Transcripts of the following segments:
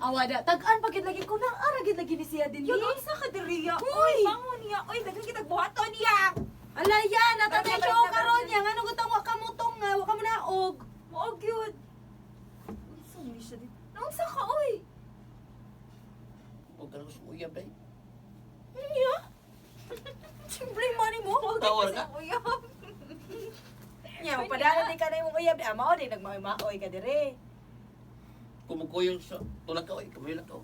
Awada, tag-an pa gid lagi ko nang ara gid lagi ni siya din. Yun, unsa ka diriya? Uy! Uy, bango niya. Uy, daghan kitag buhaton niya. Alaya, natatay Bye, bye, siya bye, karon bye. niya. Ngano gutang wa ka mutong nga, wa ka mo naog. Mao gyud. Unsa man ni siya dito? Naunsa ka, uy? Huwag ka na gusto uyab day. Niya? Simple money mo. Tawar ka. Uyab. Nya, magpadala di ka na imong uyab. Ah, mao di nagmaoy-maoy ka dire. Kumukuyong sa tulad ka, oy. Kamayo lang ka.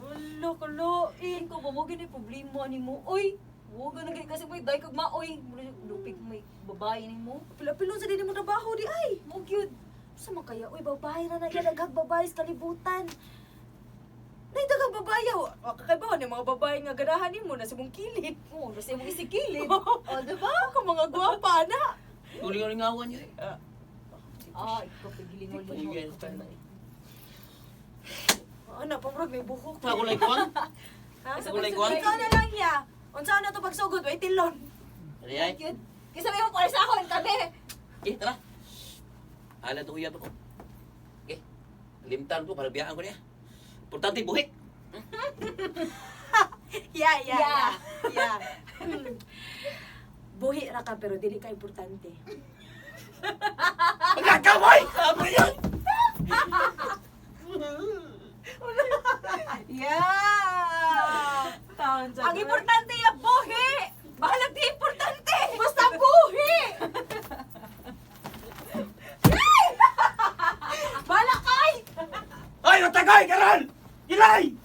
Ulo, kaloin. Ko ba mo gini problema nimo? Uy, wa ka na gani kasi may day kag maoy. Lupig may babae nimo. Pila-pilon sa din mo trabaho di ay. Mao gyud. Sa man kaya, uy, babae na na daghang babae sa kalibutan. Nay, daghang babae. Wa ka kay ni mga babae nga ganahan nimo na sa mong kilid. Oh, nasa imong isikilid. Oh, diba? Ako mga gwapa na. Tulingaw-lingawan niyo eh. Ah, ikaw pagilingon-lingon. Yes, style na eh. Ano, pamurag may buhok. Ako lang kuwan. Ha? Sa kulay kuwan? Ikaw na lang ya. Unsa na to pagsugod, way tilon. Ano ay? Gyud. Kisa may mo para sa akon kami. Eh, tara. Ala to uyab ako. Okay. Limtan ko para biyaan ko niya. Importante buhi. Yeah. Yeah. Yeah. Buhi ra ka pero dili ka importante. Magkakamoy! Amo yun! Yeah. Taon Ang importante ya buhi. Bahalag di importante. Basta buhi. Bala kay. Ay, matagay! Karon! Ilay!